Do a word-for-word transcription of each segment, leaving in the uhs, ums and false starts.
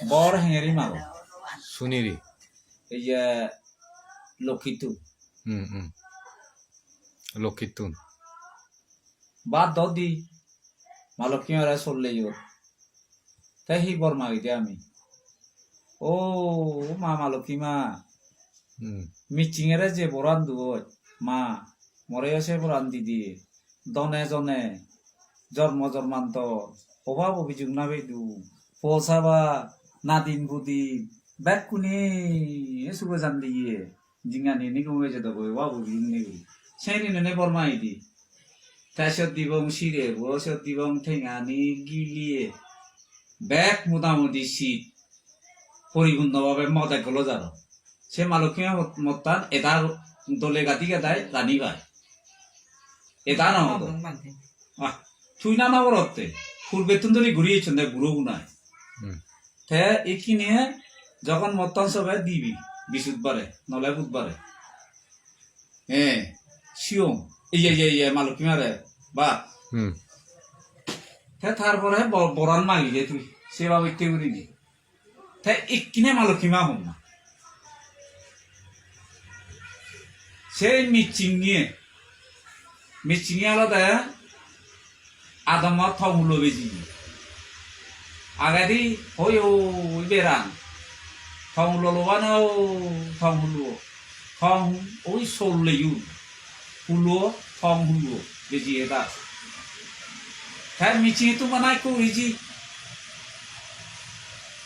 Bor hengeri mago. Suniri. Ei je Lokkittun. Hmm, hmm. Lokkittun. Bad do di. Ma Lokki mare solle yo. Te hi bor magi de ami? O ma, Ma Lokki ma. Hmm. Micchingere je boran duoj, ma, moreyo se boran di di. Done jone, jormo jormantor, obab obijog na pedu, po saba, nadin pudin, bekkune suge jan diye. Jingani nigum eje dogo, obab obijog nei. Seni nene bor magi di. Te siyot dibong sire bo, siyot dibong tengani giliye. Bek motamuti sit poripunno bhabe modek golo jaro. Se Ma Lokki ma mot-, mottan eda dole gadi gadai rani pai. Eda no hodo. Ah, tui na no gorotte. Purbettun dori guri ecchonde guro gunai. Hmm. Te ikkine jogon mottan sobe dibi, bisudbare, nole budbare. Eh, siyong. Iye, iye, iye, Ma Lokki mare. Ba. Hmm. Te tar pore bo-, boran magi de tui. Seba boitte gurinei. Te ikkine Ma Lokki ma honna. Se Michinge. Michinge olode adamot thong hulo beji. Agedi hoi hoi beran. Thong hulo lobane o thong hulo. Thong oi sol leyun. Hulo, thong hulo. Beji eta. Te Michinge tu mana ekku iji.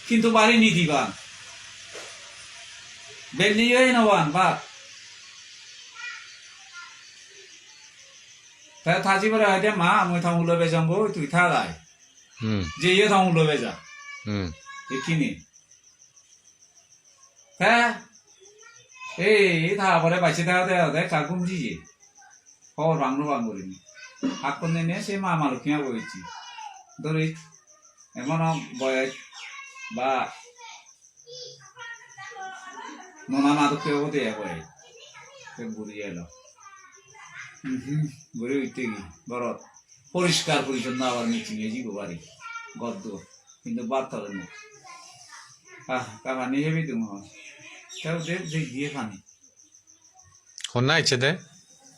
Kintu bari nidi ban. Belli yo eno ban, bak. Te Taji bore hoide, "Ma, mui thong hulo bejong goi, tui thak ai." Hmm. Jeye thong hulo beja. Hmm. Ikkini. Te, ei, ta pore bacche thagede thagede ekka gum jiye. Hobor pang no pang gurinei. Hakkon dine se ma Ma Lokki ma boichi. Dori, emon boyos ba nona na dokke obode ebo ei. Te buri elo. Mhm, buri utte gi, gorot. Poriskar porichonno abar Michinge jibo bari. Gor duor. Hintu bhat hobor nei. Ah, ta pani hebi dun hon. Te ude je diye pani. Honna ecche de?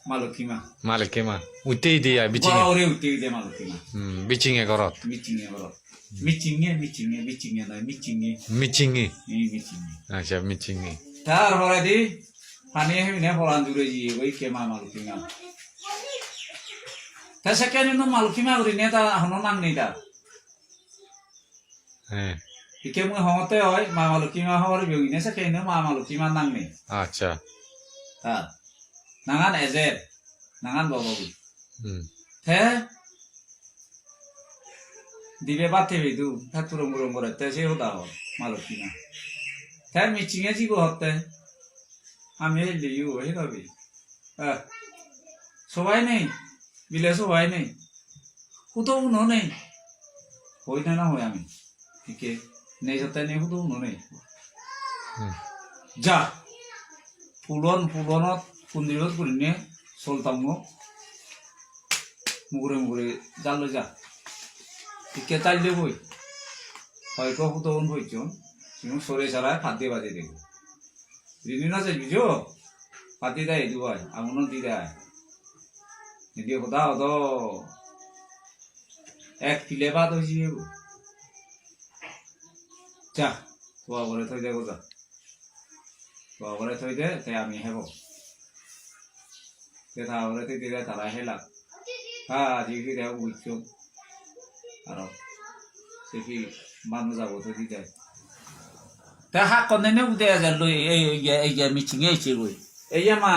Ma Lokki ma. Ma Lokki ma. Utte ide ai, Michinge. Goro ure utte ide Ma Lokki ma. Hmm, Michinge gorot. Michinge gorot. Michinge, Michinge, Michinge noi, Michinge. Michinge. Ei Michinge. Acha, Michinge. Tar poredi pani hemine poran jure jiye goi ikke ma Ma Lokki ma. Ta sekkene no Ma Lokki ma gurine ta hono nang nei ta. He. Ikke mui hongotte oi, ma Ma Lokki ma hobor peyong ine sekke ine ma Ma Lokki ma nang nei. Acha. Ha. Nangan ejer, nangan bobo guri. Hmm. Te dibe bhat hebe du, te turong burong gore, te se hoda hor, Ma Lokki ma. Te Michinge jibo hotte. Ami hille yo, he babi. Eh, sobai nei, bile sobai nei. Hudo uno nei. Hoi na na hoi ami. Ikke, nei jotte nei hudo uno nei. Hmm. Ja. Pulon, pulonot, pundirot gurinei, sol tango. Mugure mugure jal loi ja. Ikke taille boi. Hoyto hudo un hoichon. Sigun sore sarai padde baje dego. Rini no se bijo. Padde dai edu ai, amuno di dai. Edi hoda hodo. Ek pile bhat oi jiye bo. Ja, tua gore thoi de goja. Tua gore thoi de, te ami hebo. Te ta gore thoi dile tara helak. Ha, ji hi de uiccho. Aro. Se hi manuj abo thoi di jai. Te hakkon dene ude ejer loi, ei, ei, ei, ei, Michinge ecche goi. Ei ye ma,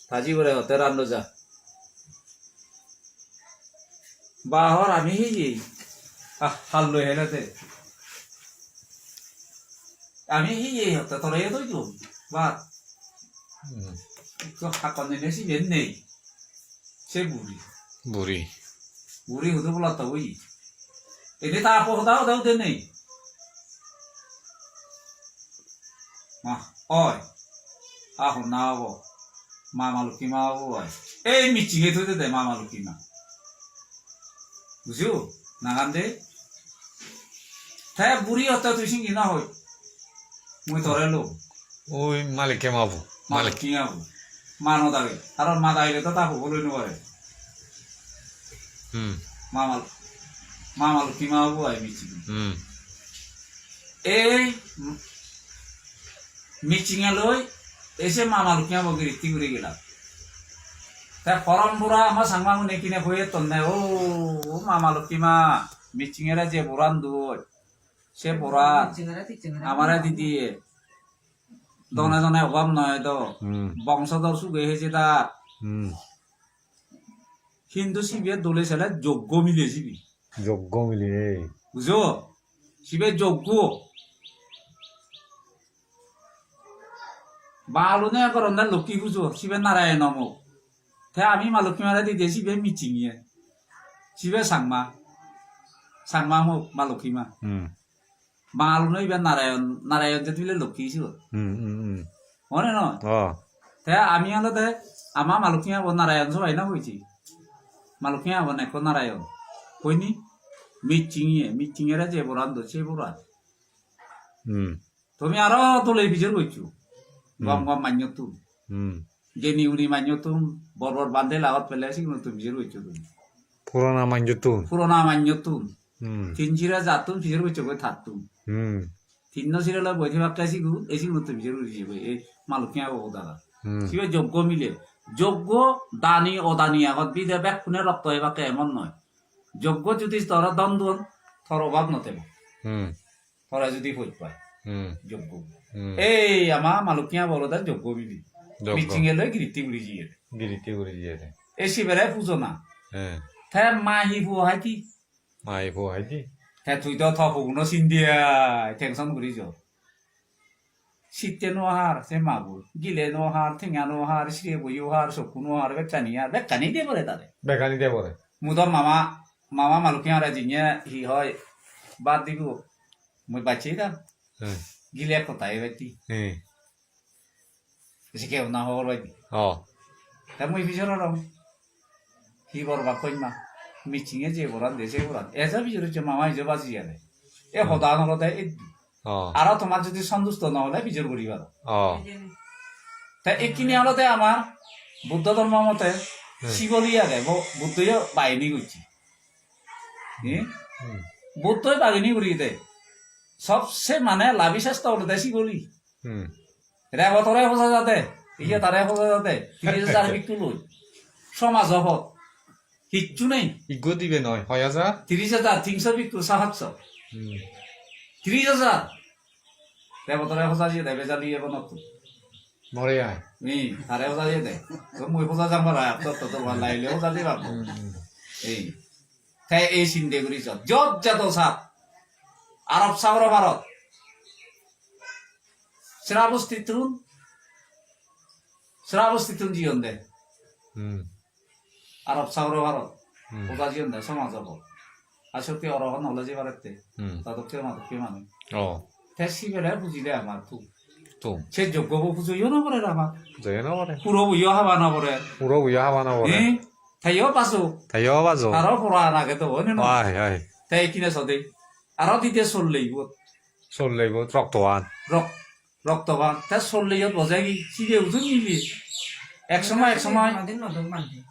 Taji bore hotte ran lo ja. Ba hor ami hi ye? Ah, hal loi hele te. Ami hi ye hotte tore ye doi dun. Ba. Hmm. Ikko hakkon dene si ben nei. Se buri. Buri. Buri hudu bola to bui. Ede ta apo hoda hoda ude nei. Ma, oi. A honna obo. Ma Ma Lokki ma obo oi. Ei Michinge thoi de de Ma Ma Lokki ma. Bujo? Nangan de? Te buri otte tui singi na hoi. Mui tore lo. Oi malikke ma bo. Malik. Malikke ma bo. Ma no dage. Aro ma dagile to ta hobor loi no pare. Hmm. Ma mal-, ma malikke ma bo ai michi. Hmm. Ei Michinge loi ese ma malikke ma bo giritti guri gela. Te porompora ama Changma gune kine hoye tonne, "O, o ma malikke ma, michingere je boran doi, se boran amare di diye. Done done obab noi do. Hmm. Bongsodor suge heje da." Hmm. Hintu sibe dole sele joggo mile sibe. Joggo mile. Bujo? Sibe joggo. Balune goronde Lokki pujo, sibe Narayan mok. Te ami ma Lokki mare dide sibe Michinge. Sibe Changma. Changma mok ma Lokki ma. Hmm. Bangaluno ibe Narayan, Narayan je tile Lokki sibe. Hmm, hmm, hmm. Hone no? Oh. Te ami olode ama ma Lokki ma bo Narayan sobai na hoichi. Ma Lokki ma bo nekko Narayan. Hoini? Michinge, michingere je boran do, se boran. Hmm. Tumi aro dole bijor goccho. Hmm. Gom gom manjottun. Hmm. Geni guni manjottun, bor bor bande lagot pele sigunottun bijor goccho tumi. Purona manjottun. Purona manjottun. Hmm. Tin sira jattun pijor gocche goi tattun. Hmm. Tinno sira loi boi thebakke sigun, ei sigunottun pijor guri jebo, ei ma Lokki ma bo hoda. Hmm. Sibe joggo mile. Joggo dani odani agot bide bekkune rokto hebakke emon noi. Joggo judi tore don don, tor obab no tebo. Hmm. Tore judi poj pai. Hmm. Joggo. Hmm. Ei ama ma Lokki ma bo olode joggo mile. Joggo. Michinge loi giritti guri jiye. Giritti guri jiye. Ei sibere pujona. Hmm. Te ma hi puo hai di? Mai po hai di. Te tui do to puguno sindi ai, tension guri jo. Sitte no har, se magun. Gile no har, tenga no har, sire boyo har, sokku no har, bekkani har, bekkani de pore tare. Bekkani de pore. Mudo mama, mama ma Lokki mare jinye hi hoi, bad dibo. Mui bacche da. Hmm. Gile ek kota e bacche. Hmm. Ese keun na hobor pai di. Oh. Te mui pijor orong. Hi bor bak koin ma. Michinge je boran de se boran. Ejo pijor hocche mama ijo baji age. E hmm hoda olode eddu. Oh. Aro tomar jodi sontusto no ole pijor guri paro. Oh. Te ekkini olode amar Buddho dhormo mote hmm sigoli age. Bo-, Buddho yo bahini gocche. Hi? Hmm. Buddho bahini guri de. Sobse mane labi sesto olode sigoli. Hmm. Rebotore hoja jade, iye hmm tare hoja jade, tiris hajar bhikkhu loi. Somaj obot. Hicchu nei. Iggo dibe noi, hoi hajar? Tiris hajar, tinso bhikkhu, sahatso. Hmm. Tiris hajar. Rebotore hoja jade, bejali ebo nottu. More ai. Ni, tare hoja jade. To mui hoja jam para, to, to, to, laile hoja diba. Hmm, hmm. Ei. Te ei sinde guri jot. Jot jadon sat. Arab sagoro parot. Srabostittun, Srabostittun jiyon de. Hmm. Arab sagoro parot. Hmm. Oda jiyon de, somaj obo. Ar sotti orohon ole je parette. Hmm. Tadokke madokke manuj. Oh. Te sibere bujile amar tu. Tu. Se joggo bo pujo yo no pore amar. Pujo yo no pore. Puro bo yo haba no pore. Puro bo yo haba no pore. Eh? Te yo bajo. Te yo bajo. Aro pora age to, ne no? Ai, ai. Te kine sode. Aro dide solle ibot. Solle ibot roktoan. Rok-, roktoan. Te solle iyot boje gi, side uju nili. Ek somoy, ek somoy. Ar ek-, no dong manje.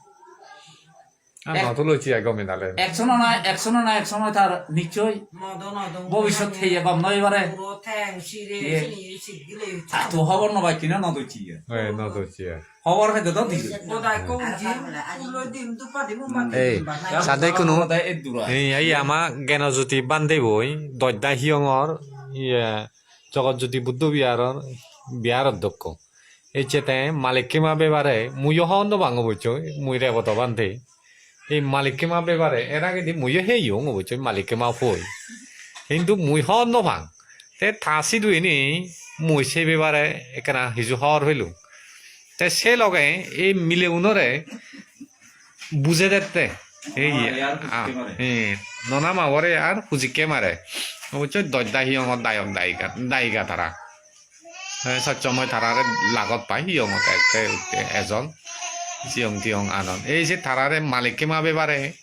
Ar ek-, no tulo chi ai gome dale. Ek somoy na, ek somoy na, ek somoy tar nichoi modo no dong bobisot manje. Heye gom noi bare. Puro theng, sire, iye. Sini, sigile. Ta to hobor no pai kine no dochi iye. Ei, no dochi iye. Hobor pede do dibe. Bodai ko uji, ulo dim dupa dim umba. Hmm. Ei, dim ba. Sade kunu, ei, ei, ama Gyanajyoti bhante boi, Dojda hiyongor, iye, Jagat Jyoti Buddho Viharor, Vihar Odhyokko. Ecche te Malikkima bebare, muiyo hobor no pang obossoi, mui Reboto bhante. Ei Malikkima bebare, er agedi muiyo heyong obossoi Malikkima poi. Hintu mui hobor no pang. Te ta sidu ini mui se bebare ekkena hiju hobor pelung. Te se loge ei mileunore bujei dette. Ei, ah, ar hujikke mare. Eh, nona mabore ar hujikke mare. Obossoi Dojda hiyongor dayok dayika, dayika tara. Eh, sob somoi tarare lagot pai hiyongot ekte utte ejon. Siyong tiyong anon. Ei je tarare Malikkima bebare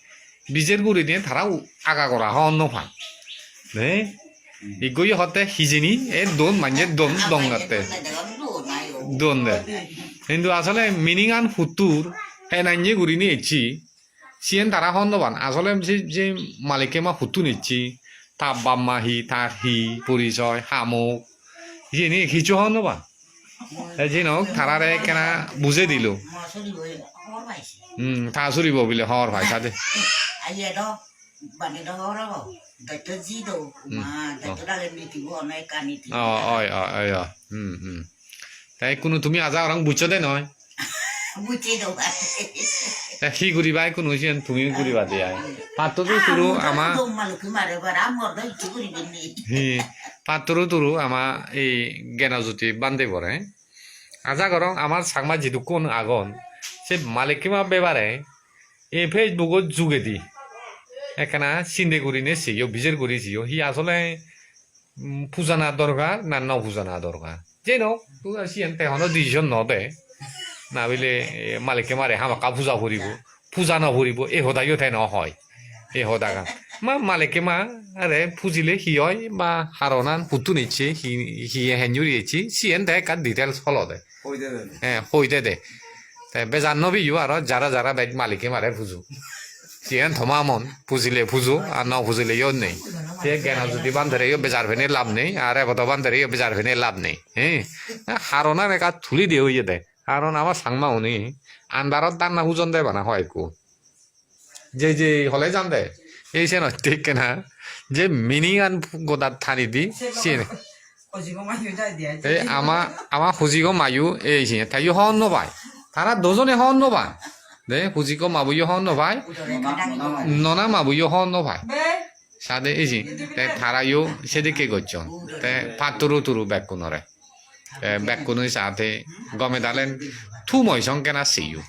bijer gurinei tara u-, aga gora hobor no pan. Ne? Iggoyo hotte hijeni, e don manje don dongatte. Don de. Hintu asole meaning an huttur, henanye gurinei ecchi, siyen tara hon no pan. Asole se, se malikke ma huttun ecchi, ta bap ma hi, tar hi, porisoy, hamok, hijeni hissu hon no pan. Te jinok tarare ekkena bujei dilo. Hmm, ta suribo bile hobor pai sade. Bani do horo, daitto ji do, hmm, ma, daitto dale niti bo, onai ka niti. Oh, oi, oi, oi, oi. Hmm, hmm. Te ikkunu tumi aja gorong bujcho de noi? Bujchi do bai. Te hi guriba ikkunu siyen tumi guriba de ai. Patturu turu ama. Dong maluki mare bara, mor do icchu guriben ni. Hi, patturu turu ama ei Genajoti bhante bore. Aja gorong amar Changma jidukkun agon, se malikkima bebare ei Facebook-o jugedi ekkena sinde gurine seyo, bijer guri seyo, hi asole, mm, pujana dorkar na no pujana dorkar. Jei nok, tu siyen te hono decision no de. Na bile, eh, malikke mare hamakkai puja puribo, puja no puribo, ei hodayo te no hoi. Ei hodagan. Ma malikke ma are pujile hi oi, ba haronan huttun ecche, hi, hi henjuri ecche, siyen te ekka details holode. Hoi de de. Eh, hoi de de. Te bejan no piyo aro jara jara bej malikke mare pujo. Siyen toma mon, pujile pujo, ar no pujile yo nei. Se Genajoti bhantere yo bejar pene lab nei, ar Ebodo bhantere yo bejar pene lab nei. Eh, haronan ekka tuli de oye de. Haron ama Changma uni andarot danna pujon de bana hoi ekku. Je je hole jande, ei senotte ekkena, je meaning an goda tani di, siyen. Hojigo mayo jai di ai. Ei ama, ama hojigo mayo, ei siyen, te yo hon no pai. Tara dojone hon no pai. De, hojigo mabuyo hon no pai. Nona mabuyo hon no pai. Be. Sade ei siyen, te tara yo sedekke gocchon. Te patturu turu bekkunore. Te bekkunoi sade gome dalen tu moi song kena seyo.